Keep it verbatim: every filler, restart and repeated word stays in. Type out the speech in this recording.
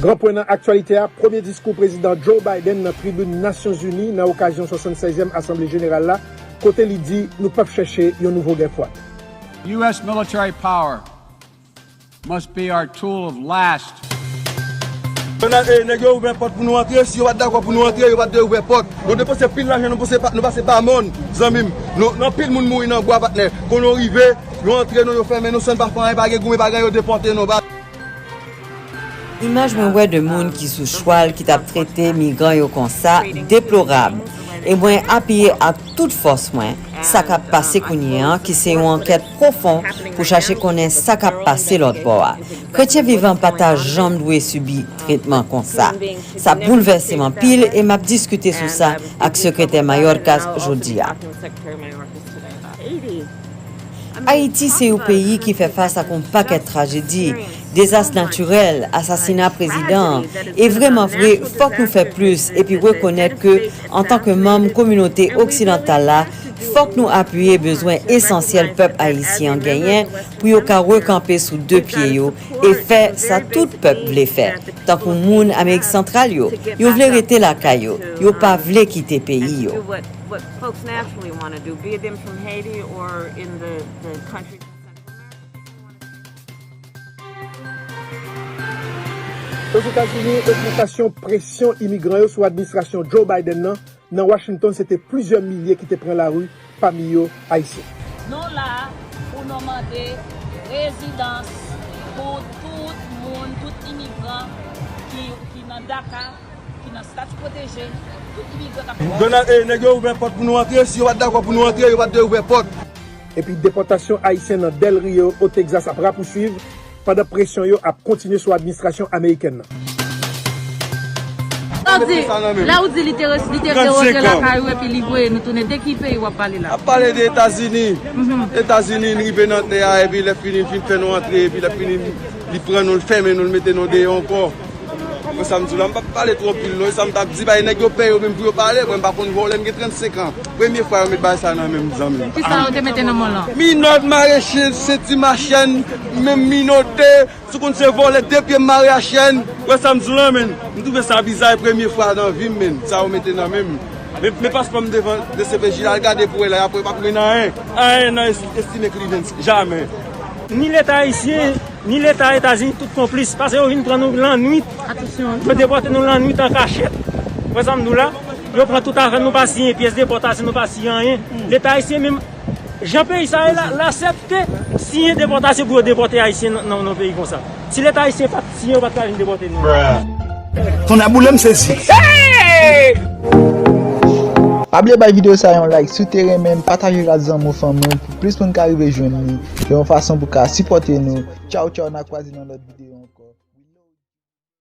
Gran pwen nan aktyalite a, premye diskou Prezidan Joe Biden nan tribin Nasyonzini nan okazyon swasannsèzyèm Asanble Jeneral la, kote li di nou p ap chèche yon nouvo gè fwad. U S military power must be our tool of last. Yo nan, eh, nèg yo ouvè pòt pou nou antre, si yo pa t dakò pou nou antre, yo pa t dwe ouvè pòt. Nou depanse pil lajan, nou pase pa, nou pase pa mòn, zanmi m. Nou, anpil moun mouri nan bwa, patnè. Kon nou rive, yo antre nou, yo fèmen nou, san n pa fè anyen, pa gen goumen, pa gen anyen, yo depòte nou. Imaj mwen wè de moun ki sou chwal ki t ap trete migran yo konsa deplorab. E mwen apiye ak tout fòs mwen sa k ap pase kounye a ki se yon ankèt pwofon pou chache konnen sa k ap pase lòt bò a. Kretyen vivan pa ta janm dwe sibi tretman konsa. Sa boulvèse m anpil e m ap diskite sou sa ak Sekretè Mayorkas jodi a. Ayiti se yon peyi ki fè fas ak yon pakèt trajedi, dezas natirèl, asasina prezidan an, e vrèman vre, fòk nou fè plis epi rekonèt ke, antanke manm kominote oksidantal la, fòk nou apiye bezwen esansyèl pèp ayisyen an genyen pou yo ka rekanpe sou de pye yo e fè sa tout pèp vle fè. Tankou moun Amerik Santral yo, yo vle rete lakay yo, yo pa vle kite peyi yo. What folks naturally want to do, be them from Haiti or in the, the countries in Central America. Ozetazini, ogmantasyon presyon imigran yo sou administrasyon Joe Biden nan, nan Washington se te plizyè milye ki te pran lari, pami yo Ayisyen. Nou la pou nou mande rezidans pou tout moun, tout imigran ki, ki nan DACA, ki nan stati pwoteje, tout imigran k ap. Donald, eh, nèg yo ouvè pòt pou nou antre, si yo pa t dakò pou nou antre, yo pa t dwe ouvè pòt. Epi depòtasyon Ayisyen nan Del Rio, o Texas ap rapouswiv, pandan presyon yo ap kontinye sou administrasyon amerikèn nan. Sa w di, lè w di li te, li te dewoze lakay ou epi li voye nou tounen, de ki peyi w ap pale la? M ap pale de Etazini. Etazini, n rive nan tè a, epi lè fini, l fin fè nou antre, epi lè fini, li pran nou, l fèmen nou, l mete nou deyò ankò. Mwen sa m di w la, m p ap pale twò anpil non, e sa m t ap di, bay nèg yo pè yo menm pou yo pale, mwen m pa konn vòlè, m gen trannsenk an. Premye fwa yo met bagay sa nan men m, zanmi m. Kisa yo te mete nan men w lan? Minòt, mare chen, senti m a chèn, men m minote, si w konn se vòlè, de pye m mare a chèn, wè sa m di w lan, menn. M twouve sa biza, e premye fwa nan vi m, menn, sa yo mete nan men m. Men, men paspò m devan D C P J la, al gade pou wè la, y ap wè, p ap jwenn anyen. Anyen nan es-, estime Clemens, jamè. Ni Leta ayisyen, ni Leta Etazini, tout konplis, paske yo vin pran nou lannwit. Yo depòte nou lannwit an kachèt. Wè sa m di w la? Yo pran tout afè nou, pa siyen pyès depòtasyon, nou pa siyen anyen. Leta ayisyen menm, jan peyi sa ye la, l aksepte siyen depòtasyon pou yo depòte ayisyen nan, nan, nan peyi konsa. Si Leta ayisyen pa t siyen, yo pa t ka vin depòte nou. Tonnè boule m sezi. Pa bliye bay videyo sa yon like, si w te renmen l, pataje l ak zanmi w, fanmi w, pou plis moun ka rive jwenn li. Se yon fason pou ka sipòte nou. Tchaw, tchaw, n a kwaze nan lòt videyo.